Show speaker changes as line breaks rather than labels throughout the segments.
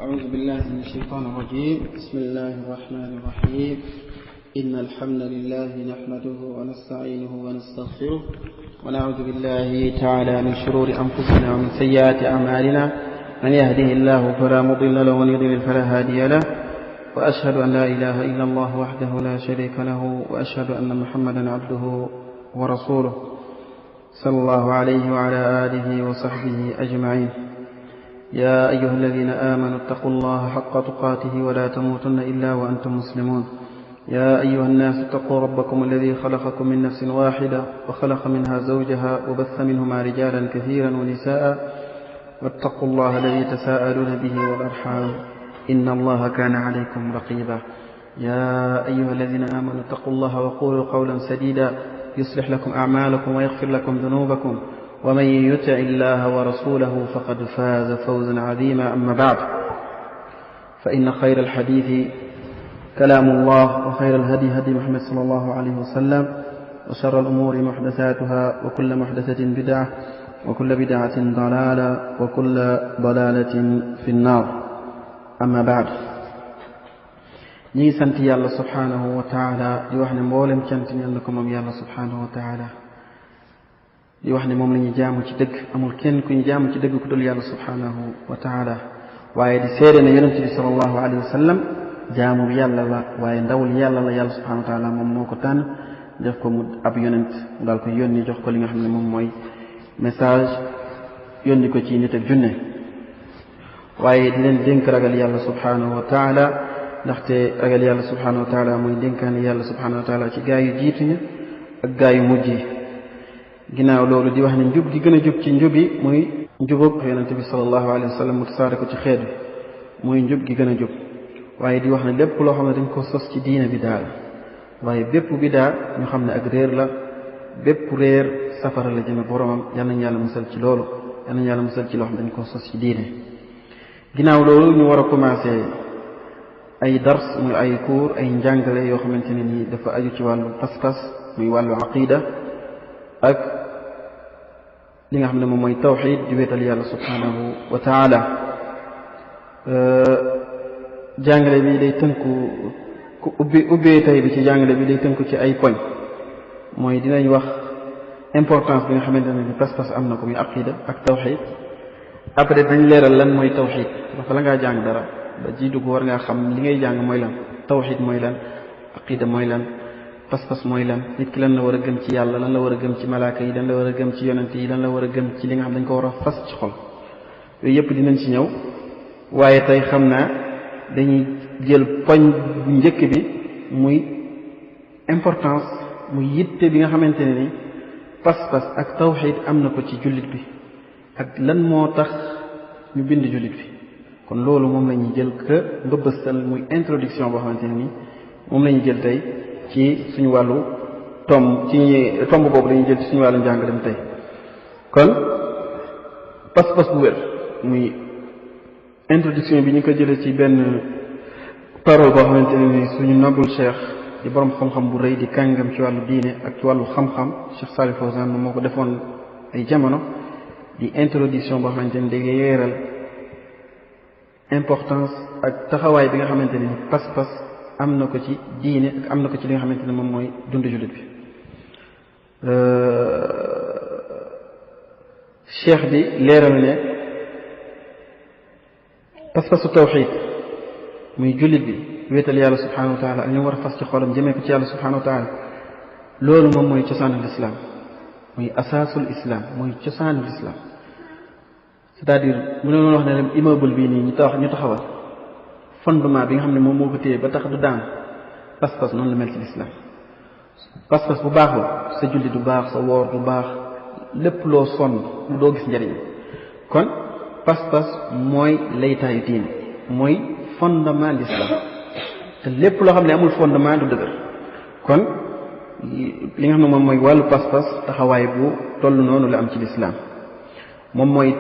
أعوذ بالله من الشيطان الرجيم. بسم الله الرحمن الرحيم. إن الحمد لله نحمده ونستعينه ونستغفره ونعوذ بالله تعالى من شرور أنفسنا ومن سيئات أعمالنا. من يهده الله فلا مضل له ومن يضلل فلا هادي له، وأشهد أن لا إله إلا الله وحده لا شريك له، وأشهد أن محمدا عبده ورسوله صلى الله عليه وعلى آله وصحبه أجمعين. يا أيها الذين آمنوا اتقوا الله حق تقاته ولا تموتن إلا وأنتم مسلمون. يا أيها الناس اتقوا ربكم الذي خلقكم من نفس واحدة وخلق منها زوجها وبث منهما رجالا كثيرا ونساء، واتقوا الله الذي تساءلون به والأرحام إن الله كان عليكم رقيبا. يا أيها الذين آمنوا اتقوا الله وقولوا قولا سديدا يصلح لكم أعمالكم ويغفر لكم ذنوبكم، ومن يطع الله ورسوله فقد فاز فوزا عظيما. أما بعد، فإن خير الحديث كلام الله، وخير الهدي هدي محمد صلى الله عليه وسلم، وشر الأمور محدثاتها، وكل محدثة بدعة، وكل بدعة ضلالة، وكل ضلالة في النار. أما بعد، ñi sant yàlla subhanahu wa taala di wax ne mboolem cant ñeel na ko moom yàlla subhanahu wa taala, di wax ne moom la ñuy jaamu ci dëgg, amul kenn ku ñu jaamu ci dëgg ku dul yàlla subhanahu wa taala, waaye di seede ne yonente bi sallallahu alayhi wa sallam jaamu bi yàlla la, waaye ndawul yàlla la. yàlla subhanahu wa taala moom moo ko tànn def ko mu ab yonent, mu daal ko yónni jox ko li nga xam ne moom mooy message, yónni ko ci nit ak junne. waaye di leen dénk ragal yàlla subhanahu wa taala, ndaxte ragal yàlla subhanahu wa taala mooy dénkaane yàlla subhanahu wa taala ci gaa yu jiitu ña ak gaa yu mujj yi. ginnaaw loolu di wax ne njub gi gën a jub ci njub yi muy njubug yonente bi sallallahu alayhi wa sallam mu tasaare ko ci xeet bi, muy njub gi gën a jub. waaye di wax ne lépp loo xam ne dañ ko sos ci diina bidaa la, waaye bépp bidaa ñu xam ne ak réer la, bépp réer safara la jëme boromam. yal nañ yàlla musal ci loolu, yal nañ yàlla musal ci loo xam ne dañ ko sos ci diine. ginnaaw loolu ñu war a commencé ay dars, muy ay cours, ay njàngale yoo xamante ne nii dafa aju ci wàllu pas-pas, muy wàllu aqida ak li nga xam ne moom mooy tawxid, di wéetal yàlla subhanahu wa taala. jàngale bi day tënku ku ubbee tay bi ci jàngale bi day tënku ci ay poñ. mooy dinañ wax importance bi nga xamante ne ni pas-pas am na ko, muy aqida ak tawxid. après dañ leeral lan mooy tawxid, dafa la ngaa jàng dara ba ji dugg war ngaa xam li ngay jàng mooy lan, tawxid mooy lan, aqida mooy lan, pas-pas mooy lan, nit ki lan la war a gëm ci yàlla, lan la war a gëm ci malaaka yi, lan la war a gëm ci yonent yi, lan la war a gëm ci li nga xam dañ ko war a fas ci xol. yooyu yëpp dinañ ci ñëw, waaye tey xam naa dañuy jël poñ bu njëkk bi, muy importance, muy yitte bi nga xamante ne ni pas-pas ak tawxid am na ko ci jullit bi, ak lan moo tax ñu bind jullit bi. kon loolu moom la ñuy jël que mbëbëstal, muy introduction boo xamante ne ni moom la ñuy jël tey ci suñu wàllu tomb boobu dañuy jël ci suñu wàllu njàngalem tey. kon pas-pas bu wér, muy introduction bi ñu ko jëlee ci benn parole boo xamante ne ni suñu nobul cheikh di borom xam-xam bu rëy, di kàngam ci wàllu diine ak ci wàllu xam-xam, Cheikh Salih Fawzan moom moo ko defoon ay jamono, di introduction boo xamante ni day yeeral importance ak taxawaay bi nga xamante ne ni pas-pas am na ko ci diine ak am na ko ci li nga xamante ne moom mooy dund jullit bi. cheikh bi leeral ne pas-pasu tawxid, muy jullit bi wéetal yàlla subhanahu wa taala ak ñu war a fas ci xolam jëmee ko ci yàlla subhanahu wa taala, loolu moom mooy cosaanul islam, muy asaasul islam, muy cosaanul islam. c'est-à-dire mu ne wax ne immeuble bii nii ñu taxawal fondement bi nga xam ne moom moo ko téye ba tax du daan, pas-pas noonu la mel ci lislaam. pas-pas bu baaxul sa julli du baax, sa woor du baax, lépp loo sonn doo gis njëriñ. kon pas-pas mooy laytaayu diine, mooy fondement l'islam, te lépp loo xam ne amul fondement du dëgër. kon li nga xam ne moom mooy wàllu pas-pas taxawaay bu toll noonu la am ci lislaam. moom mooy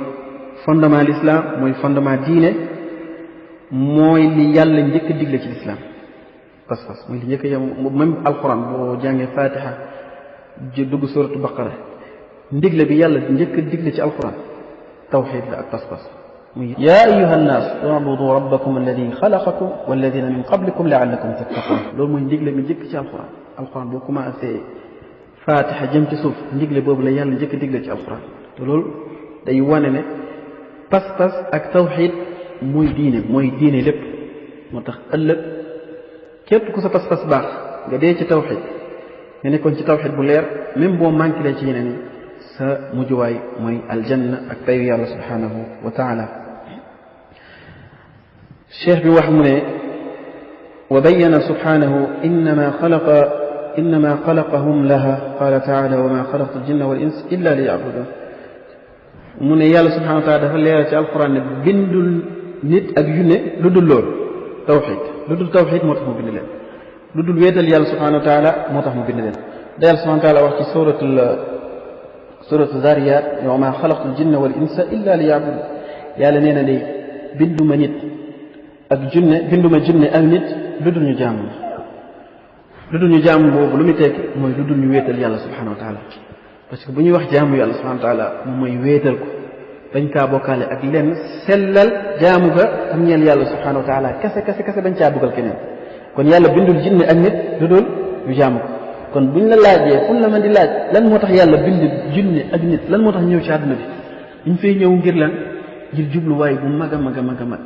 fondement l'islam, mooy fondement diine, mooy li yàlla njëkk a digle ci lislaam. pas-pas mooy li njëkk a yem. même alquran boo jàngee fatiha dugg suratu baqara, ndigle bi yàlla njëkk a digle ci alquran tawxid la ak pas-pas. yaa ayyuha nnaas u'budu rabbakum alladi xalaqakum walladina min qablikum la'allakum tattaqun. loolu mooy ndigle mi njëkk ci alquran boo commencé Fatiha jëm ci suuf ndigle boobu la yàlla njëkk digle ci alquran te loolu day wane ne pas-pas ak tawxid mooy diine lépp. moo tax ëllëg képp ku sa pas-pas baax nga dee ci tawxid nga nekkoon ci tawxid bu leer même boo manqué ci yeneen yi sa mujjuwaay mooy aljanna ak payu yàlla subhanahu wa taala. cheikh bi wax mu ne wa bayyana subhanahu innama xalaqahum laha qala taala wa ma xalaqtu aljinna wal ins illa li yabudun. mu ne yàlla subhanahu wa taala dafa leeral ci alquran ne bindul nit ak junne lu dul loolu tawxid lu dul tawxid moo tax mu bind leen lu dul wéetal yàlla subhanahu wa taala moo tax mu bind leen. da yàlla subhanahu wa taala wax ci suratu zariyat wa ma xalaqtu aljinna wal insa illa li yabudun. yàlla nee na day binduma nit ak junne ak nit lu dul ñu jaamu lu dul ñu jaamu boobu lu muy tekki mooy lu dul ñu wéetal yàlla subhanahu wa taala. parce que bu ñuy wax jaamu yàlla subhanahu wa taala moom mooy wéetal ko bañ kaa bokkaale ak lenn sellal jaamu ga am ñeel yàlla subhanahu wa taala kese bañ caa dugal keneen. kon yàlla bindul jinne ak nit lu dul ñu jaamu ko. kon buñ la laajee fu la man di laaj lan moo tax yàlla bind jinne ak nit lan moo tax ñëw ci àdduna bi ñu fay ñëw ngir lan ngir jubluwaay bu mag a mag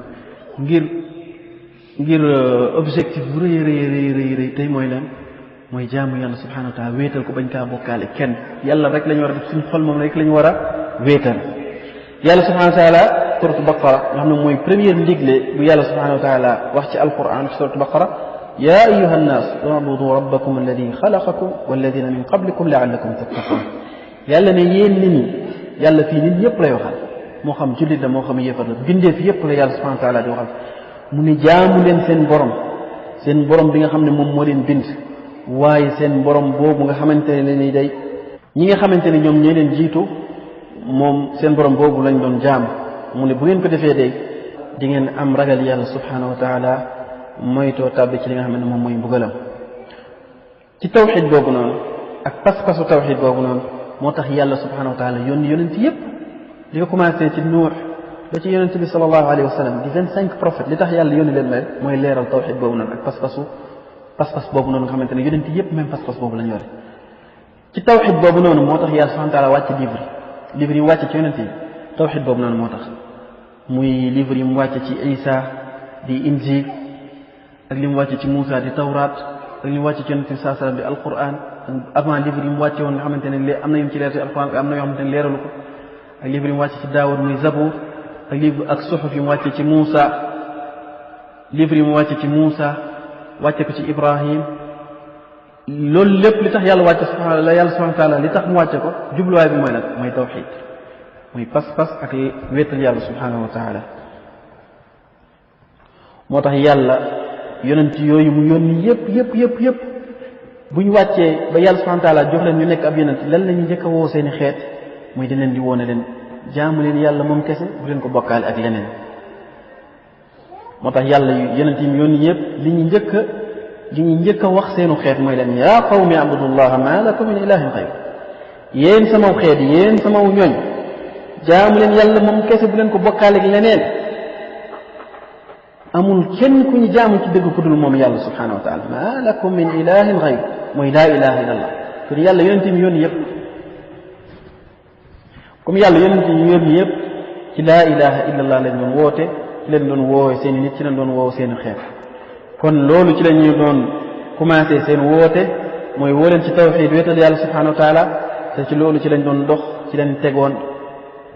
ngir objectif bu rëy tey mooy lan mooy jaamu yàlla subhanahu wa taala wéetal ko bañ kaa bokkaale kenn. yàlla rek la ñu war a def suñu xol moom rek la ñu war a wéetal. yàlla subhanahu wa taala suratu baqara nga xam ne mooy première ndigle bu yàlla subhanahu wa taala wax ci alquran ci suratu baqara yaa ayyuha nnaas u'budu rabbakum alladi xalaqakum walladina min qablikum la'allakum tattaqun. yàlla ne yéen nit ñi yàlla fii nit ñëpp lay waxal moo xam jullit la moo xam yéefar la bindeef yëpp la yàlla subhanahu wa taala di waxal mu ne jaamu leen seen borom bi nga xam ne moom moo leen bind waaye seen borom boobu nga xamante ne ni day ñi nga xamante ne ñoom ñoo leen jiitu moom seen borom boobu lañ doon jaam. mu ne bu ngeen ko defee day di ngeen am ragal yàlla subhanahu wa taala moytoo tàbbi ci li nga xam ne moom mooy mbugalam. ci tawxid boobu noonu ak pas-pasu tawxid boobu noonu moo tax yàlla subhanahu wa taala yónni yonent yëpp di ko commencé ci Nuux ba ci yonent bi sallallahu alayhi wa sallam di 25 prophètes li tax yàlla yónni leen mel mooy leeral tawxid boobu noonu ak pas-pas boobu noonu nga xamante ne yonent yëpp même pas-pas boobu lañ yore. ci tawxid boobu noonu moo tax yàlla subhanahu wa taala wàcc livre yi mu wàcc ci yonent yi tawxid boobu noonu moo tax muy livre yi mu wàcc ci Isa di Injil ak li mu wàcc ci Moussa di Tawraat ak li mu wàcc ci yonent bi sallallahu alayhi wa sallam di Alquran avant livre yi mu wàcce woon nga xamante ne am na yu mu ci leer ci Alquran am na yoo xamante ne leeralu ko ak livre yi mu wàcc ci Daawud muy Zabour ak livre ak suxuf yi mu wàcce ci Moussa livre yi mu wàcce ci Moussa wàcce ko ci Ibrahim. loolu lépp li tax yàlla wàcce yàlla subhanahu wa taala li tax mu wàcce ko jubluwaay bi mooy nag mooy tawxid muy pas-pas ak wéetal yàlla subhanahu wa taala. moo tax yàlla yonent yooyu mu yónni yëpp bu ñu wàccee ba yàlla subhanahu wa taala jox leen ñu nekk ab yonent lan la ñu njëkk a woo seeni xeet muy di leen di woone leen jaamu leen yàlla moom kese bu leen ko bokkaale ak leneen. moo tax yàlla yonent yi mu yónni yëpp li ñu njëkk a wax seenu xeet mooy leen yaa qawmi abudullaha ma lakum min ilahin xayr yéen samaw xeet yéen samaw ñooñ jaamu leen yàlla moom kese bu leen ko bokkaale ak leneen. amul kenn ku ñu jaamu ci dëgg ku dul moom yàlla subhanahu wa taala ma lakum min ilahin xayr mooy laa ilaha illa allah. kon yàlla yonent yi mu yónni yëpp comme yàlla yonent yi mu yónni yëpp ci laa ilaha illa allah lañ doon woote ci leen doon woowe seeni nit ci leen doon woowe seeni xeet. kon loolu ci la ñu doon commencé seen woote mooy woo leen ci tawxid wéetal yàlla subhanahu wa taala te ci loolu ci lañ doon dox ci leen tegoon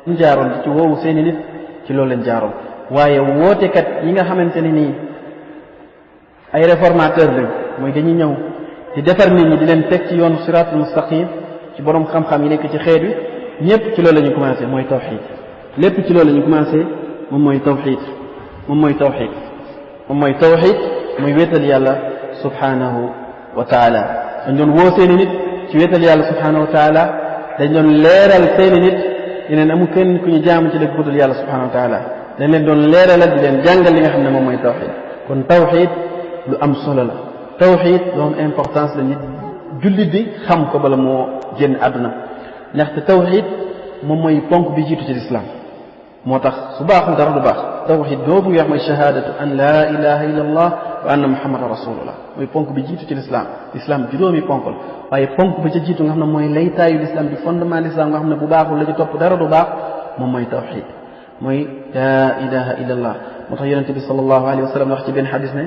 ñu jaaroon ci woowu seeni nit ci loolu leen jaaroon. waaye wootekat yi nga xamante ne nii ay réformateur lañ mooy dañuy ñëw di defar nit ñi di leen teg ci yoonu siraatul mustaqim ci borom xam-xam yi nekk ci xeet wi ñëpp ci loolu la ñu commencé mooy tawxid lépp ci loolu la ñu commencé moom mooy tawxid muy wéetal yàlla subhanahu wa taala. dañ doon woo seeni nit ci wéetal yàlla subhanahu wa taala dañ doon leeral seeni nit yeneen amul kenn ku ñu jaamu ci dëgg budul yàlla subhanahu wa taala dañ leen doon leeralal di leen jàngal li nga xam ne moom mooy tawxid. kon tawxid lu am solo la tawxid lu am importance la nit jullit bi xam ko bala moo génn àdduna ndaxte tawxid moom mooy ponk bi jiitu ci lislaam moo tax su baaxul dara du baax. tawxid boobu nga wax mooy shahadatu an la ilaha illa allah wa anna muhammadan rasulullah mooy ponk bi jiitu ci l'islam juróomi ponk la waaye ponk bi ca jiitu nga xam ne mooy laytaayu l'islam di fondement l'islam nga xam ne bu baaxul la ci topp dara du baax moom mooy tawxid mooy la ilaha illa allah. moo tax yonente bi sallallahu alayhi wa sallam wax ci benn xadis ne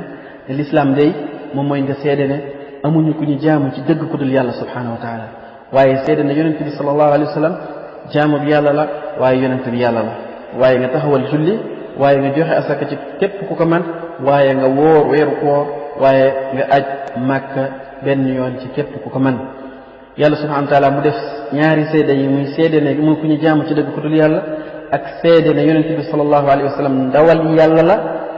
l'islam day moom mooy nga seede ne amuñu ku ñu jaamu ci dëgg ku dul yàlla subhanahu wa taala waaye seede ne yonente bi sallallahu alayhi wa sallam jaamu bi yàlla la waaye yonente bi yàlla la waaye nga taxawal julli waaye nga joxe asaka ci képp ku ko man waaye nga wóor weeru koor waaye nga aj màkka benn yoon ci képp ku ko man yàlla subhanahu wa taala mu def ñaari seede yi muy seede ne mu ku ñu jaamu ci dëgg ku dul yàlla ak seede ne yonente bi sallallahu alayhi wa sallam ndawal yàlla la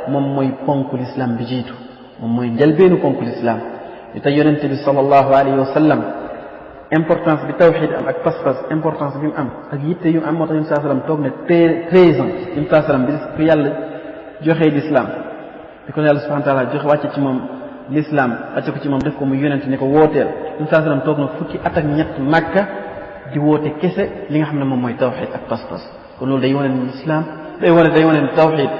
moom mooy ponku l'islam bi jiitu moom mooy njëlbeenu ponku l'islam li tax yonente bi sallallahu alayhi wa sallam importance bi tawxid am ak pas-pas importance bi mu am ak yitte yu am moo tax yonente sallam toog ne 13 ans yonente sallam bi ko yàlla joxee l'islam di ko yàlla subhanahu wa taala joxe wàcce ci moom l'islam wàcce ko ci moom def ko mu yonente ne ko wooteel yonente sallam toog na fukki at ak ñett Makka di woote kese li nga xam ne moom mooy tawxid ak pas-pas kon loolu day wane ne l'islam day wane ne tawxid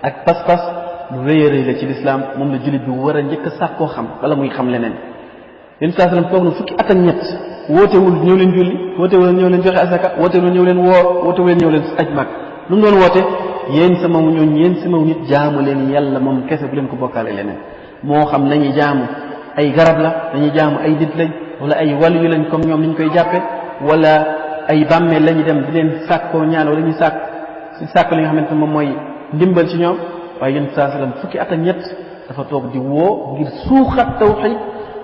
ak pas-pas lu rëy a rëy la ci l'islam moom la jullit bi war a njëkk a sàkkoo xam wala muy xam leneen yonent saa sallam toog na fukki at ak ñett wootewul ñëw leen julli wootewul ñëw leen joxe asaka wootewul ñëw leen woor wootewul ñëw leen aj mag lu mu doon woote yéen sama nit jaamu leen yàlla moom kese bu leen ko bokkaale leneen moo xam lañuy jaamu ay garab la dañuy jaamu ay nit lañ wala ay wàllu lañ comme ñoom niñ koy jàppe wala ay bàmmeel lañuy dem di leen sàkkoo ñaan wala ñuy sàkk li nga xamante ne moom mooy ndimbal ci ñoom waaye yonent saa sallam fukki at ak ñett dafa toog di woo ngir suuxat tawxid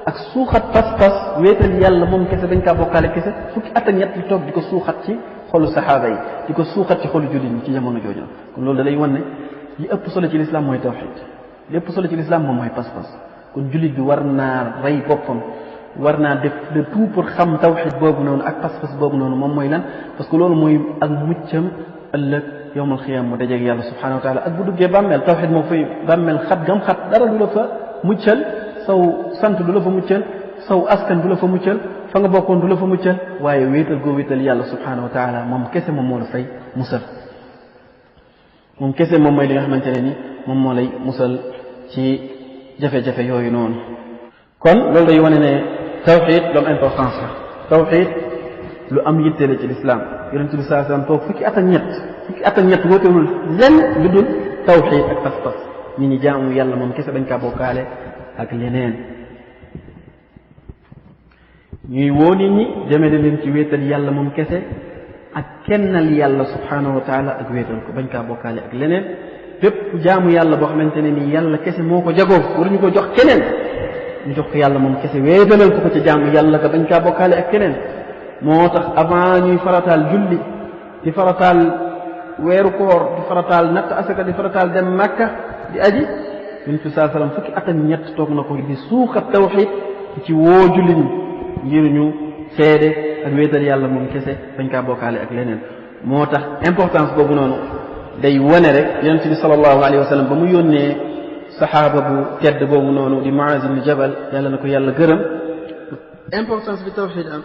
ak suuxat pas-pas wéetal yàlla moom kese dañ kaa bokkaale kese fukki at ak ñett di toog di ko suuxat ci xolu saxaaba yi di ko suuxat ci xolu jullit ñi ci jamono jooju kon loolu da lay wan ne li ëpp solo ci l'islam mooy tawxid li ëpp solo ci l'islam moom mooy pas-pas kon jullit bi war naa rey boppam war naa def de tout pour xam tawxid boobu noonu ak pas-pas boobu noonu moom mooy lan parce que loolu mooy ak muccam ëllëg yowmal xiyaam mu dajeeg yàlla subhanahu wa taala ak bu duggee bàmmeel tawxid moom fay bàmmeel xat gam xat dara du la fa muccal saw sant du la fa muccal saw askan du la fa muccal fa nga bokkoon du la fa muccal waaye wéetal goo wéetal yàlla subhanahu wa taala moom kese moom moo la fay musal moom kese moom mooy li nga xamante ne ni moom moo lay musal ci jafe-jafe yooyu noonu kon loolu day wane ne tawxid lu am importance la tawxid lu am yitte la ci l'islam yonente bi sallallahu alayhi wasallam toog fukki at ak ñett wootewul lenn lu dul tawxid ak pas-pas ñi jaamu yàlla moom kese dañ kaa bokkaale ak leneen ñuy woo nit ñi jëmale leen ci wéetal yàlla moom kese ak kennal yàlla subhanahu wa taala ak wéetal ko bañ kaa bokkaale ak leneen bépp jaamu yàlla boo xamante ne nii yàlla kese moo ko jagoo waruñu ko jox keneen ñu jox ko yàlla moom kese wéetalal ko ci jaamu yàlla ka bañ kaa bokkaale ak keneen moo tax avant ñuy farataal julli di farataal weeru koor di farataal natt asaka di farataal dem Makka di aji yonent bi sallallahu alayhi wasallam fukki at ak ñett toog na ko di suuxat tawxid ci woo julli ñi ngir ñu seede ak wéetal yàlla moom kese bañ kaa bokkaale ak leneen moo tax importance boobu noonu day wane rek yonent bi sallallahu alayhi wasallam ba mu yónnee saxaaba bu tedd boobu noonu di Muaz ibn Jabal yàlla na ko yàlla gërëm importance bi tawxid am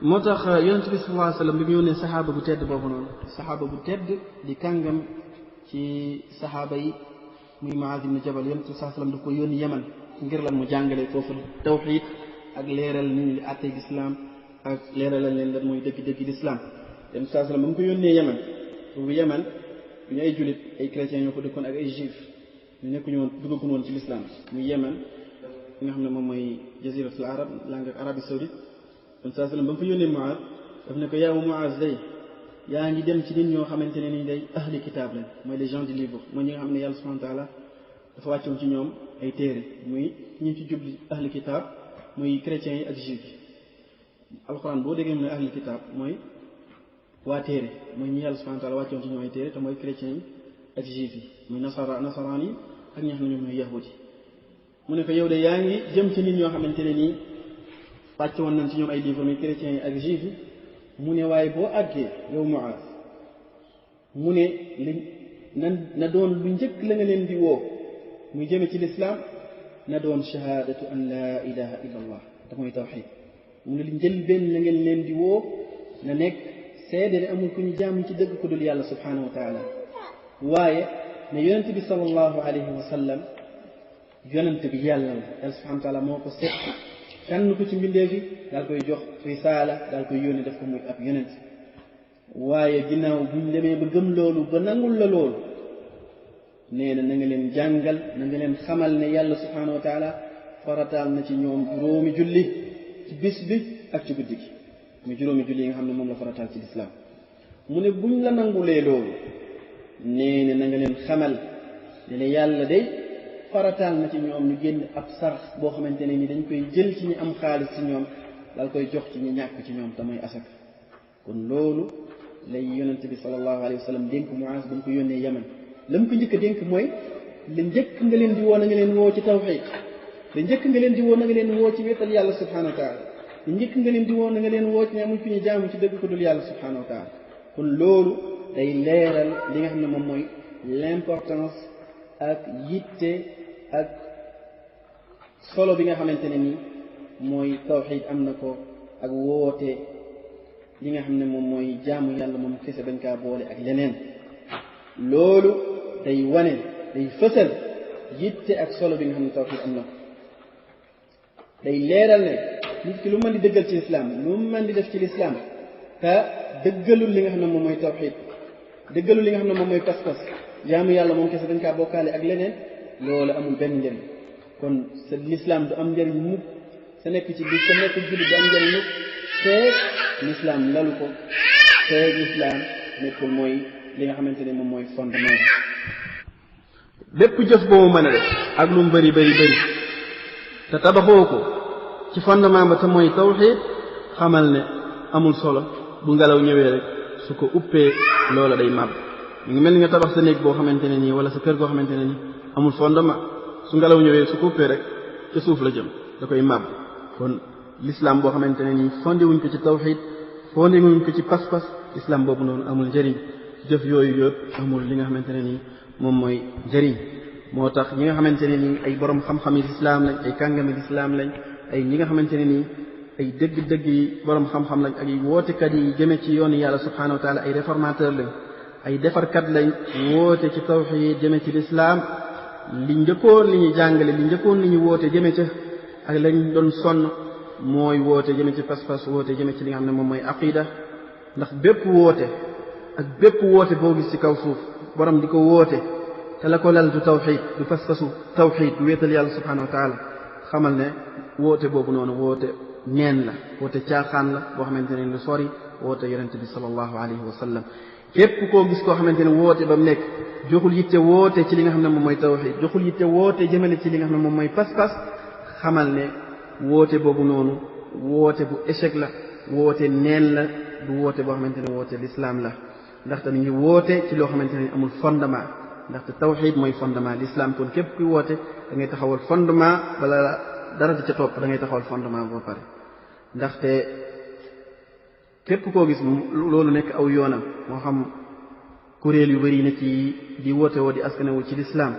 moo tax yonent bi sallallahu alayhi wasallam bi mu yónnee saxaaba bu tedd boobu noonu saxaaba bu tedd di kàngam ci saxaaba yi muy Muaz ibn Jabal yonent bi sallallahu alayhi wasallam daf ko yónni Yaman ngir lan mu jàngale foofu tawxid ak leeral nit ñi li àttee lislaam ak leeralal leen lan mooy dëgg-dëgg lislaam yonent bi sallallahu alayhi wasallam ba mu ko yónnee Yaman boobu Yaman ñu ay jullit ay chrétiens ñoo ko dëkkoon ak ay juif ñu nekkuñu woon duggaguñu woon ci lislaam muy Yaman nga xam ne moom mooy jaziratul arab langue ak Arabie saoudite yonent bi sallallahu alayhi wasallam ba mu fa yónnee Muaz daf ne ko yow Muaz day yaa ngi dem ci nit ñoo xamante ne ni day ahli kitaab lañ mooy les gens du livre mooy ñi nga xam ne yàlla subhanahu wa taala dafa wàccoon ci ñoom ay téere muy ñi ci jubli ahli kitaab muy chrétiens yi ak juifs yi alxuraan boo déggee mu ne ahli kitaab mooy waa téere mooy ñi yàlla subhanahu wa taala wàccoon ci ñoom ay téere te mooy chrétiens yi ak juifs yi muy nasaraan yi ak ñi nga xam ne ñoom ñooy yahudi mu ne ko yow de yaa ngi jëm ci nit ñoo xamante ne nii wàcc woon nañ ci ñoom ay livre muy chrétiens yi ak juifs yi mu ne waaye boo àggee yow Muaz mu ne na doon lu njëkk la nga leen di woo muy jëme ci lislaam na doon shahadatu an la ilaha illa allah te mooy tawxid mu ne li njël benn la ngeen leen di woo na nekk seede ne amul ku ñu jaamu ci dëgg ku dul yàlla subhanahu wa taala waaye ne yonent bi sallallahu alayhi wa sallam yonent bi yàlla la yàlla subhanahu wa taala moo ko seet tànn ko ci mbindeef yi daal koy jox risaala daal koy yónni def ko muy ab yonent waaye ginnaaw buñ demee ba gëm loolu ba nangul la loolu nee na na nga leen jàngal na nga leen xamal ne yàlla subhanahu wa taala farataal na ci ñoom juróomi julli ci bis bi ak ci guddi gi muy juróomi julli yi nga xam ne moom la farataal ci lislaam mu ne buñ la nangulee loolu nee na na nga leen xamal ne la yàlla day farataal na ci ñoom ñu génn ab sarax boo xamante ne ni dañ koy jël ci ñi am xaalis ci ñoom daal koy jox ci ñi ñàkk ci ñoom te mooy asaka kon loolu lay yonent bi sallallahu alayhi wa sallam dénk Muaaz ba mu ko yónnee Yaman la mu ko njëkk a dénk mooy la njëkk nga leen di woo na nga leen woo ci tawxiid la njëkk nga leen di woo na nga leen woo ci wéetal yàlla subhanahu wa taala la njëkk nga leen di woo na nga leen woo ci ne amuñ fi ñu jaamu ci dëgg ko dul yàlla subhanahu wa taala kon loolu day leeral li nga xam ne moom mooy l'importance ak yitte ak solo bi nga xamante ne ni mooy tawxiid am na ko ak woote li nga xam ne moom mooy jaamu yàlla moom kese bañ kaa boole ak leneen loolu day wane day fësal yitte ak solo bi nga xam ne tawxiid am na ko day leeral ne nit ki lu mën di dëggal ci lislaam lu mën di def ci lislaam te dëggalul li nga xam ne moom mooy tawxiid dëggalul li nga xam ne moom mooy pas-pas jaamu yàlla moom kese dañ kaa bokkaale ak leneen loolu amul benn njëriñ kon sa lislaam du am njëriñ mukk sa nekk ci biir sa nekk jullit du am njëriñ mukk te lislaam lalu ko te lislaam nekkul mooy li nga xamante ne moom mooy fondement bi bépp jëf boobu mën a def ak lu mu bëri te tabaxoo ko ci fondement ba te mooy tawxiid xamal ne amul solo bu ngelaw ñëwee rek su ko uppee loola day màbb mu ngi mel ni nga tabax sa néeg boo xamante ne nii wala sa kër goo xamante ne nii amul fondement su ngelaw ñëwee su ko uppee rek ca suuf la jëm da koy màbb kon l'islam boo xamante ne nii fondé wuñ ko ci tawxiid fondé wuñ ko ci pas-pas l'islam boobu noonu amul njëriñ jëf yooyu yëpp amul li nga xamante ne nii moom mooy njëriñ moo tax ñi nga xamante ne nii ay borom xam-xam yi lislaam lañ ay kàngami lislaam lañ ay ñi nga xamante ne nii ay dëgg-dëgg yi borom xam-xam lañ ak ay wootekat yi jëme ci yoonu yàlla subhanahu wa taala ay réformateur lañ ay defarkat lañ woote ci tawxiid jëme ci lislaam li njëkkoon li ñu jàngale li njëkkoon li ñu woote jëme ca ak lañ doon sonn mooy woote jëme ci pas-pas woote jëme ci li nga xam ne moom mooy aqida ndax bépp woote ak bépp woote boo gis ci kaw suuf borom di ko woote te la ko lal du tawxiid du pas-pasu tawxiid du wéetal yàlla subhanahu wa taala xamal ne woote boobu noonu woote neen la woote caaxaan la boo xamante ne lu sori woote yonente bi sallallahu alayhi wa sallam képp koo gis koo xamante ne woote ba mu nekk joxul yitte woote ci li nga xam ne moom mooy tawxiid joxul yitte woote jëmale ci li nga xam ne moom mooy pas-pas xamal ne woote boobu noonu woote bu échec la woote neen la du woote boo xamante ne woote l'islam la ndaxte mi ngi woote ci loo xamante ne amul fondement ndaxte tawxiid mooy fondement l'islam kon képp kuy woote da ngay taxawal fondement bala dara di ca topp da ngay taxawal fondement boo pare ndaxte képp koo gis loolu nekk aw yoonam moo xam kuréel yu bari ne ci di woote woo di askanewul ci l'islam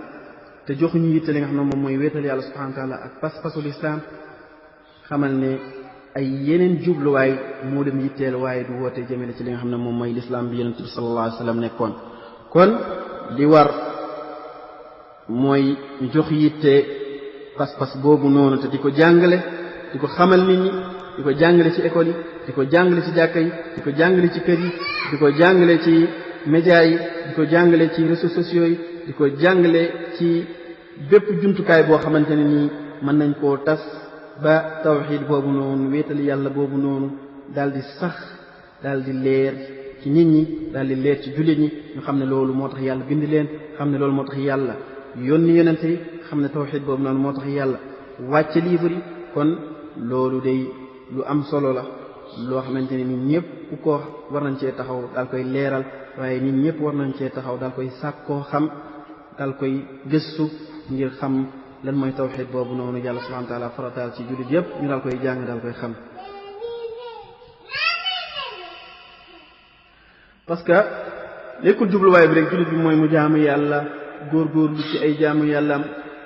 te joxuñu yitte li nga xam ne moom mooy wéetal yàlla subhanahu wa taala ak pas-pasu l'islam xamal ne ay yeneen jubluwaay moo dem yitteel waaye du woote jëmale ci li nga xam ne moom mooy l'islam bi yonent bi sallallahu alayhi wa sallam nekkoon kon li war mooy ñu jox yitte pas-pas boobu noonu te di ko jàngale di ko xamal nit ñi di ko jàngale ci école yi di ko jàngale ci jàkka yi di ko jàngale ci kër yi di ko jàngale ci média yi di ko jàngale ci réseaux sociaux yi di ko jàngale ci bépp jumtukaay boo xamante ne nii mën nañ koo tas ba tawxiid boobu noonu wéetal yàlla boobu noonu daal di sax daal di leer ci nit ñi daal di leer ci jullit ñi ñu xam ne loolu moo tax yàlla bind leen xam ne loolu moo tax yàlla yónni yonente yi xam ne tawxiid boobu noonu moo tax yàlla wàcce livre yi kon loolu day lu am solo la loo xamante ne nit ñëpp ku ko war nañ cee taxaw daal koy leeral waaye nit ñëpp war nañ cee taxaw daal koy sàkkoo xam daal koy gëstu ngir xam lan mooy tawxiid boobu noonu yàlla subhanahu wa taala farataal ci jullit yëpp ñu daal koy jàng daal koy xam parce que nekkul jubluwaay bi rek jullit bi mooy mu jaamu yàlla góorgóorlu ci ay jaamu yàllaam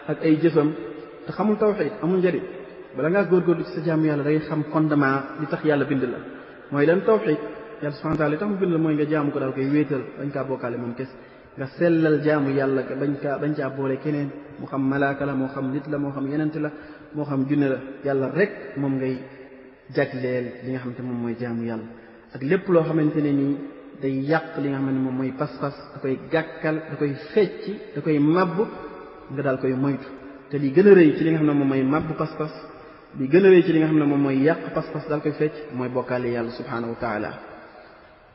ak ay jëfam te xamul tawxiid amul njëriñ bala ngaa góorgóorlu ci sa jaamu yàlla day xam fondement li tax yàlla bind la mooy lan tawxiid yàlla subhanahu wa ta'ala tax mu bind la mooy nga jaamu ko daal koy wéetal bañ kaa bokkaale moom kese nga sellal jaamu yàlla bañ caa boole keneen moo xam malaaka la moo xam nit la moo xam yenent la moo xam junne la yàlla rek moom ngay jagleel li nga xamante moom mooy jaamu yàlla ak lépp loo xamante ne nii day yàq li nga xam ne moom mooy pas-pas da koy gàkkal da koy fecci da koy mabb nga daal koy moytu te li gën a rëy ci li nga xam ne moom mooy mabb pas-pas li gën a rëy ci li nga xam ne moom mooy yàq pas-pas daal koy fecc mooy bokkaale yàlla subhanahu wa taala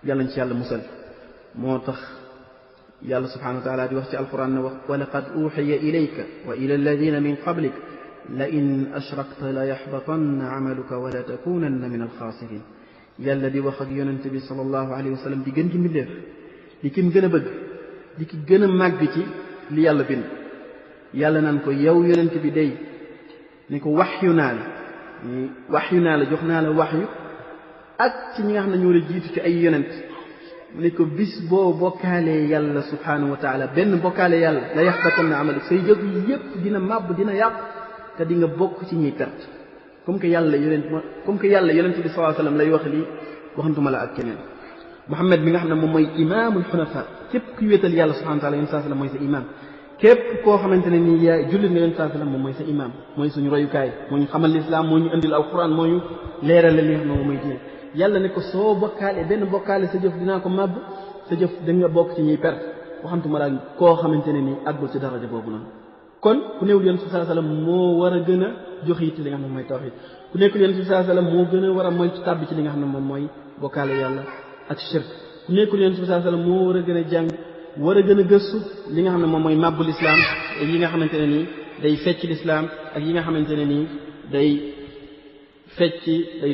yàlla nañ ci yàlla musal moo tax yàlla subhanahu wa taala di wax ci alquran ne wax wa laqad uxiya ilayka wa ila alladina min qablik la in ashrakta la yaxbatanna amaluka wa la takunanna min alxaasirin yàlla di wax ak yonente bi sallallahu alayhi wa sallam di gën ci mbindeef di kim gën a bëgg di ki gën a màgg ci li yàlla bind yàlla naan ko yow yonente bi day ni ko waxyu naa la jox naa la waxyu ak ci ñi nga xam ne ñoo la jiitu ci ay yonent mu ne ko bis boo bokkaalee yàlla subhanahu wa taala benn bokkaale yàlla la yaxbatanna amaluk say jëf yépp dina màbb dina yàq te di nga bokk ci ñuy perte comme que yàlla yonent bi sallallahu alayhi wasallam lay wax lii waxantuma la ak keneen Muhammad bi nga xam ne moom mooy imaamul xunafa képp ku wéetal yàlla subhanahu wa taala yonent sallallahu alayhi wasallam mooy sa imaam képp koo xamante ne nii yaa jullit nga yonent sallallahu alayhi wasallam moom mooy sa imaam mooy suñu royukaay moo ñu xamal lislaam moo ñu indil alquran moo ñu leeral li nga xam ne moom mooy diine yàlla ne ko soo bokkaale benn bokkaale sa jëf dinaa ko màbb sa jëf da nga bokk ci ñuy perte waxantuma la koo xamante ne nii àggul ci daraja boobu noonu kon ku néewul yonent sallallahu alayhi wasallam moo war a gën a jox it li nga xam ne mooy tawhid ku nekkul yonent sallallahu alayhi wasallam moo gën a war a moytu tàbbi ci li nga xam ne moom mooy bokkaale yàlla ak shirk ku nekkul yonent sallallahu alayhi wasallam moo war a gën a jàng war a gën a gëstu li nga xam ne moom mooy màbbu lislaam ak yi nga xamante ne nii day fecc lislaam ak yi nga xamante ne nii day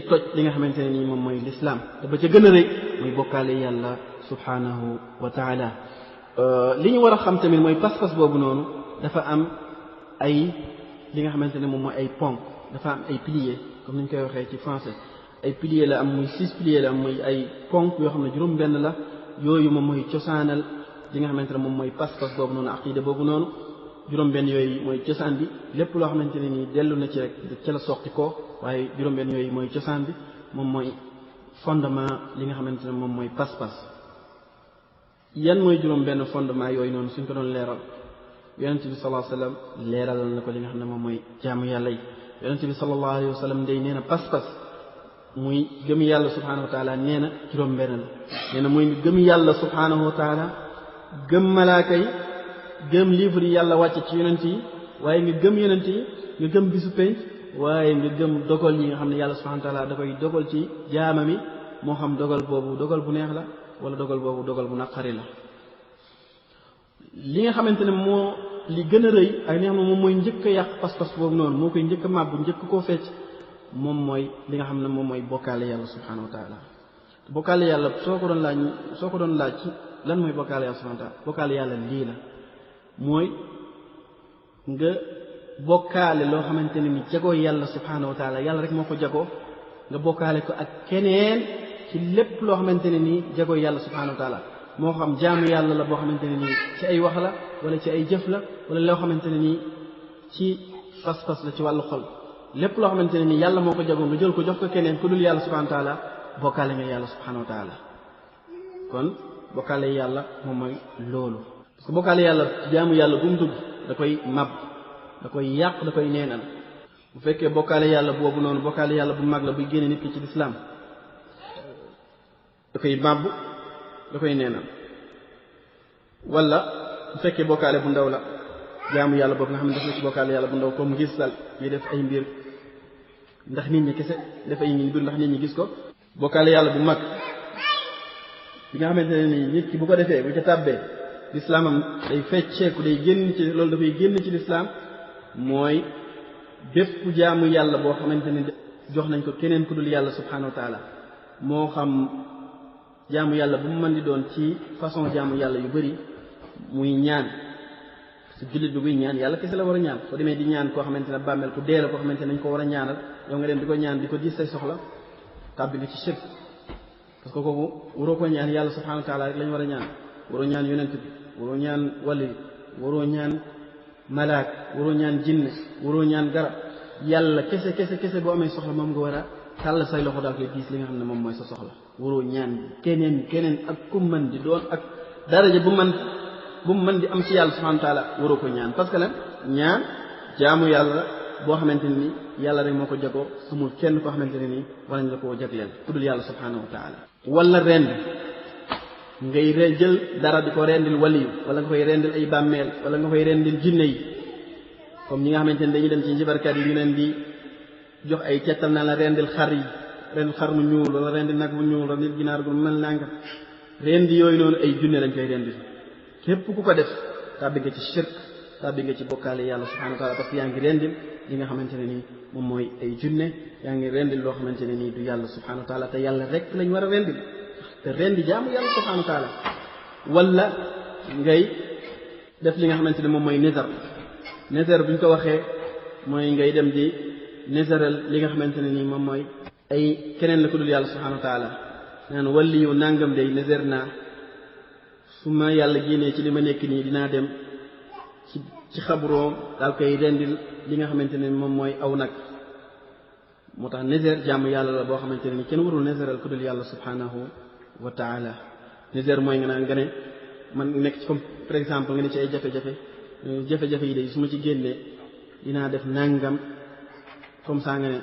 toj li nga xamante ne nii moom mooy lislaam te ba ca gën a rëy mooy bokkaale yàlla subhanahu wa taala li ñu war a xam tamit mooy pas-pas boobu noonu dafa am ay li nga xamante ne moom mooy ay ponk dafa am ay piliers comme ni ñu koy waxee ci français ay piliers la am muy 6 piliers la am muy ay ponk yoo xam ne juróom benn la yooyu moom mooy cosaanal li nga xamante ne moom mooy pas-pas boobu noonu aqida boobu noonu juróom-benn yooyu mooy cosaan bi lépp loo xamante ne nii dellu na ci rek ca la soqi ko waaye juróom-benn yooyu mooy cosaan bi moom mooy fondement li nga xamante ne moom mooy pas-pas yan mooy juróom-benn fondement yooyu noonu suñ ko doon leeral yonente bi sallallahu alayhi wa sallam leeralal na ko li nga xam ne moom mooy jaamu yàlla yi yonente bi sallallahu alayhi wa sallam day nee na pas-pas muy gëm yàlla subhanahu wa taala nee na juróom-benn la nee na muy gëm yàlla subhanahu wa taala gëm malaaka yi gëm livre yi yàlla wàcce ci yonent yi waaye nga gëm yonent yi nga gëm bisu penc waaye nga gëm dogal yi nga xam ne yàlla subhanahu wa taala da koy dogal ci jaama mi moo xam dogal boobu dogal bu neex la wala dogal boobu dogal bu naqari la li nga xamante ne moo li gën a rëy ak li nga xam ne moom mooy njëkk a yàq pas-pas boobu noonu moo koy njëkk a màbbu njëkk koo fecc moom mooy li nga xam ne moom mooy bokkaale yàlla subhanahu wa taala bokkaale yàlla soo ko doon laaj ci lan mooy bokkaale yàlla subhanahu wa taala bokkaale yàlla lii la mooy nga bokkaale loo xamante ne ni jagoo yàlla subhanahu wa taala yàlla rek moo ko jagoo nga bokkaale ko ak keneen ci lépp loo xamante ne nii jagoo yàlla subhanahu wa taala moo xam jaamu yàlla la boo xamante ne nii ci ay wax la wala ci ay jëf la wala loo xamante ne nii ci pas-pas la ci wàllu xol lépp loo xamante ne nii yàlla moo ko jagoo nga jël ko jox ko keneen ku dul yàlla subhanahu wa taala bokkaale nga yàlla subhanahu wa taala kon bokkaale yàlla moom mooy loolu parce que bokkaale yàlla jaamu yàlla bu mu dugg da koy mab da koy yàq da koy neenal bu fekkee bokkaale yàlla boobu noonu bokkaale yàlla bu mag la buy génne nit ki ci lislaam da koy màbb da koy neenal wala bu fekkee bokkaale bu ndaw la jaamu yàlla boobu nga xam ne def na ci bokkaale yàlla bu ndaw comme gis dal ñuy def ay mbir ndax nit ñi kese def ay mbir ndax nit ñi gis ko bokkaale yàlla bu mag bi nga xamante ne nii nit ki bu ko defee bu ca tàbbee lislaamam day fecceeku day génn ci loolu dafay génn ci lislaam mooy bépp jaamu yàlla boo xamante ne jox nañ ko keneen ku dul yàlla subhanahu wa taala moo xam jaamu yàlla bu mu mën di doon ci façon jaamu yàlla yu bari muy ñaan su jullit bi buy ñaan yàlla kese la war a ñaan soo demee di ñaan koo xamante ne bàmmeel ku dee la koo xamante ne nañ ko war a ñaanal yow nga dem di ko ñaan di ko diis say soxla tàbbi nga ci shirk parce que kooku waroo ko ñaan yàlla subhanahu wa taala rek lañ war a ñaan waroo ñaan yonent bi waroo ñaan wali waroo ñaan malaak waroo ñaan jinne waroo ñaan garab yàlla kese boo amee soxla moom nga war a tàll say loxo daal koy diis li nga xam ne moom mooy sa soxla waroo ñaan keneen ak ku mën di doon ak daraja bu mu mën di am ci yàlla subhanahu wa taala waroo ko ñaan parce que lan ñaan jaamu yàlla boo xamante ne ni yàlla rek moo ko jagoo amul kenn koo xamante ne nii wala ñu la koo jagleel ku dul yàlla subhanahu wa taala wala rend ngay jël dara di ko rendil waliyu wala nga koy rendil ay bàmmeel wala nga koy rendil jinne yi comme ñi nga xamante ne dañuy dem ci njibarkat yi ñu leen di jox ay cettal na la rendil xar yi rendil xar mu ñuul wala rendil nag mu ñuul rendil ginaar gu mel nanga rendi yooyu noonu ay junne lañ koy rendil képp ku ko def tàbbi nga ci shirk tàbbi nga ci bokkaale yàlla subhanahu wa taala parce que yaa ngi rendil li nga xamante ne nii moom mooy ay junne yaa ngi rendil loo xamante ne nii du yàlla subhanahu wa taala te yàlla rek lañ war a rendil te rendi jaamu yàlla subhanahu wa taala wala ngay def li nga xamante ne moom mooy nizar bu ñu ko waxee mooy ngay dem di nizaral li nga xamante ne nii moom mooy ay keneen la ko dul yàlla subhanahu wa taala naan walli yu nangam day nizar naa su ma yàlla génnee ci li ma nekk nii dinaa dem ci xabroom daal koy rendil li nga xamante ne moom mooy aw nag moo tax nizar jaamu yàlla la boo xamante ne nii kenn warul nizaral ko dul yàlla subhanahu wa taala nizar mooy nga naan nga ne man nekk ci comme par exemple nga ne ci ay jafe-jafe yi day su ma ci génnee dinaa def nangam comme ça nga ne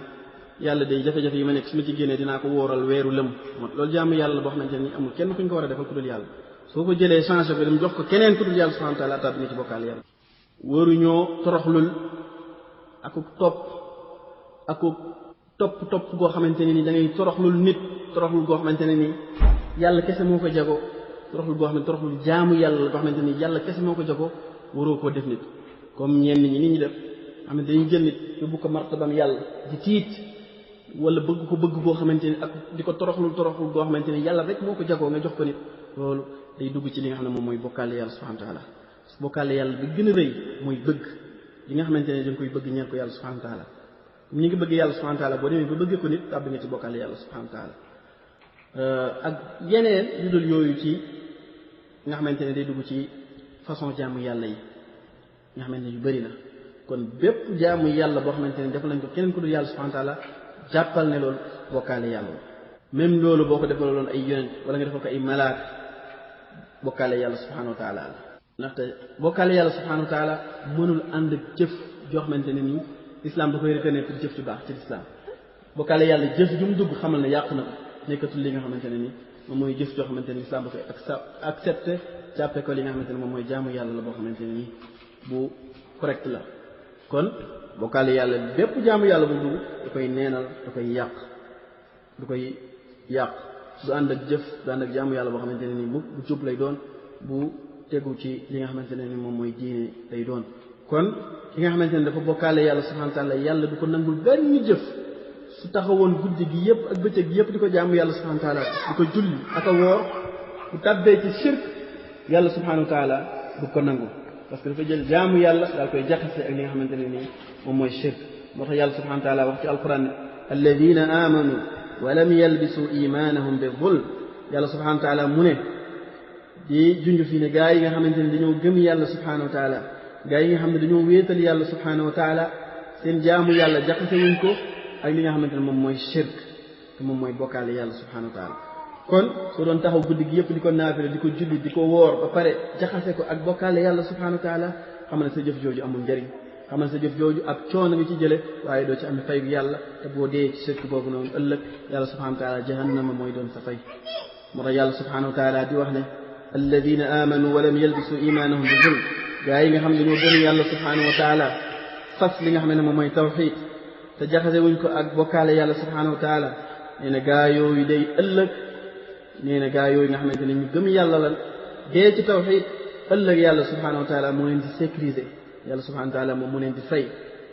yàlla day jafe-jafe yi ma nekk su ma ci génnee dinaa ko wóoral weeru lëm loolu jaamu yàlla la boo xamante ne nii amul kenn kuñ ko war a defal ku dul yàlla soo ko jëlee changé ko dem jox ko keneen ku dul yàlla subhanahu wa taala tàbbi nga ci bokkaale yàlla waruñoo toroxlul aku topp goo xamante ne nii da ngay toroxlul nit toroxlul goo xamante ne nii yàlla kese moo ko jago toroxlul goo xam ne toroxlul jaamu yàlla la goo xamante ni yàlla kese moo ko jago waroo koo def nit comme ñenn ñi nit ñi def xam ne dañuy jël nit yóbbu ko martabam yàlla di tiit wala bëgg goo xamante ni ak di ko toroxlul goo xamante ni yàlla rek moo ko jagoo nga jox ko nit loolu day dugg ci li nga xam ne moom mooy bokkaale yàlla subhanahu wa taala bokkaale yàlla bi gën a rëy mooy bëgg li nga xamante ne dañ koy bëgg ñeel ko yàlla subhanahu wa taala ñi ngi bëgg yàlla subhanahu wa taala boo demee ba bëggee ko nit tàbbi nga ci bokkaale yàlla subhanahu wa taala ak yeneen yu dul yooyu ci nga xamante ne day dugg ci façon jaamu yàlla yi nga xamante ne yu bëri na kon bépp jaamu yàlla boo xamante ne def nañ ko keneen ko dul yàlla subhanahu wa taala jàppal ne loolu bokkaale yàlla même loolu boo ko defaloon ay yonent wala nga defal ko ay malaak bokkaale yàlla subhanahu wa taala ndaxte bokkaale yàlla subhanahu wa taala mënul ànd ak jëf joo xamante ne nii islam da koy reconnaître jëf ju baax ci islam bokkaale yàlla jëf ju mu dugg xamal ne yàqu na ko nekkatul li nga xamante ne nii moom mooy jëf joo xamante ne islam da koy accepté jàppe ko li nga xamante ne moom mooy jaamu yàlla la boo xamante ne nii bu correct la kon bokkaale yàlla bépp jaamu yàlla bu dugg da koy neenal da koy yàq du ànd ak jëf du ànd ak jaamu yàlla boo xamante ne nii bu jub lay doon bu tegu ci li nga xamante ne ni moom mooy diine lay doon kon ki nga xamante ne dafa bokkaale yàlla subhanahu wa taala yàlla du ko nangul benn jëf su taxawoon guddi gi yëpp ak bëccëg gi yëpp di ko jaamu yàlla subhanahu wa taala di ko julli ak a woor bu tàbbee ci shirk yàlla subhanahu wa taala du ko nangu parce que dafa jël jaamu yàlla daal koy jaxase ak li nga xamante ne nii moom mooy shirk moo tax yàlla subhanahu wa taala wax ci alquran ne alladina amanu wa lam yalbisu imanahum bi zulm yàlla subhanahu wa taala mu ne di junj fii ne gaa yi nga xamante ne dañoo gëm yàlla subhanahu wa taala gaa yi nga xam ne dañoo wéetal yàlla subhanahu wa taala seen jaamu yàlla jaxase wuñ ko ak li nga xamante ne moom mooy shirk te moom mooy bokkaale yàlla subhanahu wa taala kon soo doon taxaw guddi gi yëpp di ko naafile di ko julli di ko woor ba pare jaxase ko ak bokkaale yàlla subhanahu wa taala xam ne sa jëf jooju amul njëriñ xam ne sa jëf jooju ak coono nga ci jële waaye doo ci am fay gu yàlla te boo dee ci shirk boobu noonu ëllëg yàlla subhanahu wa taala jahannama mooy doon sa fay moo tax yàlla subhanahu wa taala di wax ne alladina amanu wa lam yalbisu imanahum bi zulm gaa yi nga xam ne dañoo gëm yàlla subhanahu wa taala fas li nga xam ne moom mooy tawxid te jaxase wuñ ko ak bokkaale yàlla subhanahu wa taala nee na gaa yooyu day ëllëg nee na gaa yooyu nga xamante ne ñu gëm yàlla lan dee ci tawxid ëllëg yàlla subhanahu wa taala moo leen di sécuriser yàlla subhanahu wa taala moom moo leen di fay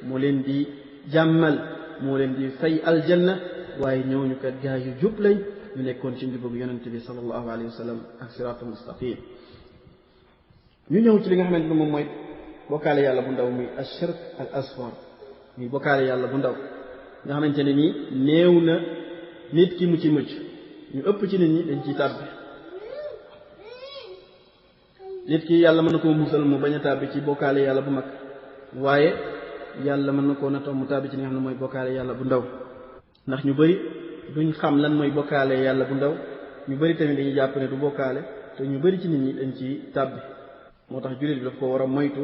moo leen di jàmmal moo leen di fay aljanna waaye ñooñu kat gaa yu jub lañ ñu nekkoon ci njubug yonente bi sallallahu alayhi wa sallam ak siraatul mustaqim ñu ñëw ci li nga xamante ne moom mooy bokkaale yàlla bu ndaw muy ashirk al asghar muy bokkaale yàlla bu ndaw nga xamante ne nii néew na nit ki mu ci mucc ñu ëpp ci nit ñi dañ ciy tàbbi nit ki yàlla mën na koo musal mu bañ a tàbbi ci bokkaale yàlla bu mag waaye yàlla mën na koo natoo mu tàbbi ci li nga xam ne mooy bokkaale yàlla bu ndaw ndax ñu bëri duñ xam lan mooy bokkaale yàlla bu ndaw ñu bëri tamit dañuy jàpp ne du bokkaale te ñu bëri ci nit ñi dañ ci tàbbi moo tax jullit bi daf ko war a moytu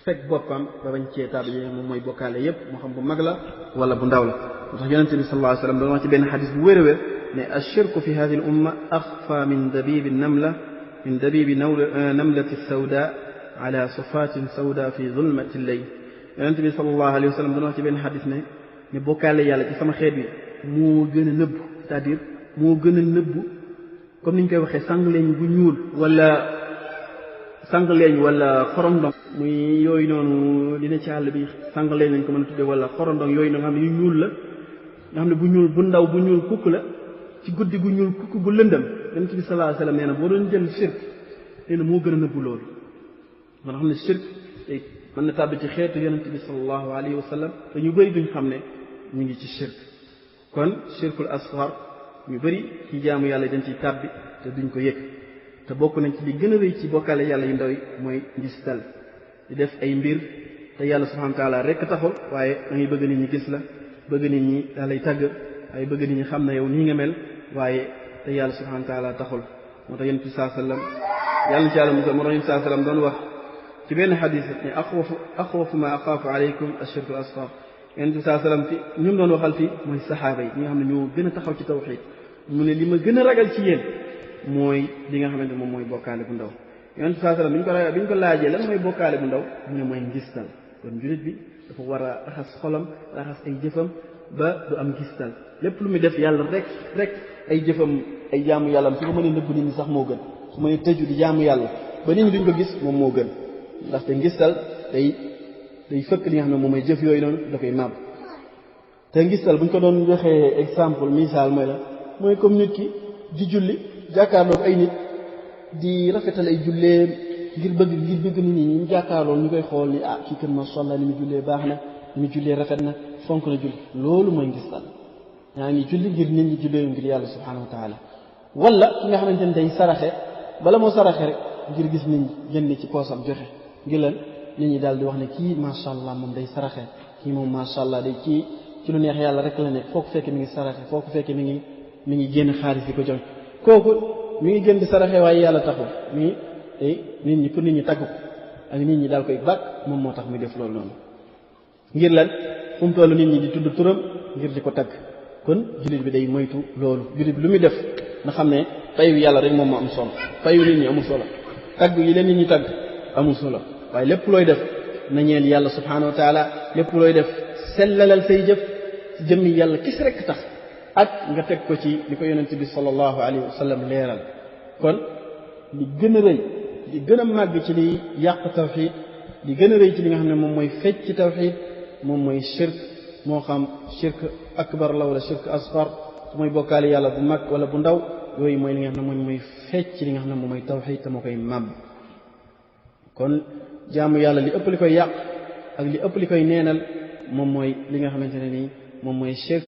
fekk boppam ba bañ cee tàbbi yi moom mooy bokkaale yépp moo xam bu mag la wala bu ndaw la moo tax yonente bi sallallahu alayhi wasallam doon wax ci benn xadis bu wér a wér ne ashirku fi hadhihi al umma axfa min dabibi namlati sawda ala sufatin sawda fi zulmati layl yonente bi sallallahu alayhi wasallam doon wax ci benn xadis ne bokkaale yàlla ci sama xeet bi moo gën a nëbbu c'est-à-dire moo gën a nëbbu comme ni ñu koy waxee sangleñ bu ñuul wala xorondong muy yooyu noonu dina ci àll bi sangleñ lañ ko mën a tudde wala xorondong yooyu nga xam ne yu ñuul la nga xam ne bu ñuul bu ndaw bu ñuul kukk la ci guddi gu ñuul kukk gu lëndëm yonent bi sallallahu alayhi wasallam nee na boo doon jël shirk nee na moo gën a nëbbu loolu man xam ne shirk tey mën na tàbbi ci xeetu yonent bi sallallahu alayhi wasallam te ñu bëri duñ xam ne ñu ngi ci shirk kon shirkul asghar ñu bëri ci jaamu yàlla dañ ciy tàbbi te duñ ko yëg te bokk nañ ci li gën a rëy ci bokkaale yàlla yu ndaw yi mooy ngistal di def ay mbir te yàlla subhanahu wa taala rekk taxul waaye da ngay bëgg nit ñi gis la bëgg nit ñi daa lay tàgg waaye bëgg nit ñi xam ne yow nii nga mel waaye te yàlla subhanahu wa taala taxul moo tax yonent bi saa sallam yàlla na ci yàlla musal moo tax yonent saa sallam doon wax ci benn xadis ne axwafu ma axaafu aleykum ashirkul asghar yonent bi saa sallam fi ñu doon waxal fii mooy saxaaba yi ñi nga xam ne ñoo gën a taxaw ci tawxiid mu ne li ma gën a ragal ci yéen mooy li nga xamante moom mooy bokkaale bu ndaw yonent bi saa sallam bi ñu ko laajee lan mooy bokkaale bu ndaw mu ne mooy ngistal kon jullit bi dafa war a raxas xolam raxas ay jëfam ba du am ngistal lépp lu muy def yàlla rek ay jëfam ay jaamu yàllam su ko mënee nëbb nit ñi sax moo gën su mënee tëju di jaamu yàlla ba nit ñi duñ ko gis moom moo gën ndaxte ngistal day fëkk li nga xam ne moom mooy jëf yooyu noonu da koy màbb te ngistal buñ ko doon joxee exemple misaal mooy comme nit ki di julli jàkkaarloog ay nit di rafetal ay julleem ngir bëgg nit ñi ñu jàkkaarloo ñu koy xool ni kii kan masha Allah ni mu jullee baax na ni mu jullee rafet na fonk na julli loolu mooy ngistal yaa ngi julli ngir nit ñi jullee ngir yàlla subhanahu wa taala wala ki nga xamante ne day saraxe bala moo saraxe rek ngir gis nit ñi génne ci poosam joxe ngir lan nit ñi daal di wax ne kii masha Allah moom day saraxe kii moom masha Allah day kii ci lu neex yàlla rek la nekk foo ko fekkee mi ngi saraxe foo ko fekkee mi ngi génn xaalis di ko jox kooku mi ngi gën di saraxe waaye yàlla taxul nit ñi pour nit ñi tagg ko ak nit ñi daal koy bàkk moom moo tax muy def loolu noonu ngir lan fu mu toll nit ñi di tudd turam ngir di ko tagg kon jullit bi day moytu loolu jullit bi lu muy def na xam ne fayu yàlla rek moom moo am solo fayu nit ñi amul solo tagg yi leen nit ñi tagg amul solo waaye lépp looy def na ñeel yàlla subhanahu wa taala lépp looy def sellalal say jëf ci jëmmi yàlla kis rek tax ak nga teg ko ci li ko yonent bi sallallahu alayhi wa sallam leeral kon li gën a rëy li gën a màgg ci li yàq tawxiid li gën a rëy ci li nga xam ne moom mooy fecc ci tawxiid moom mooy shirk moo xam shirk akbar la wala shirk asghar mooy bokkaale yàlla bu mag wala bu ndaw yooyu mooy li nga xam ne mooy fecc ci li nga xam ne moom mooy tawxiid te moo koy màbb kon jaamu yàlla li ëpp li koy yàq ak li ëpp li koy neenal moom mooy li nga xamante ne nii moom mooy shirk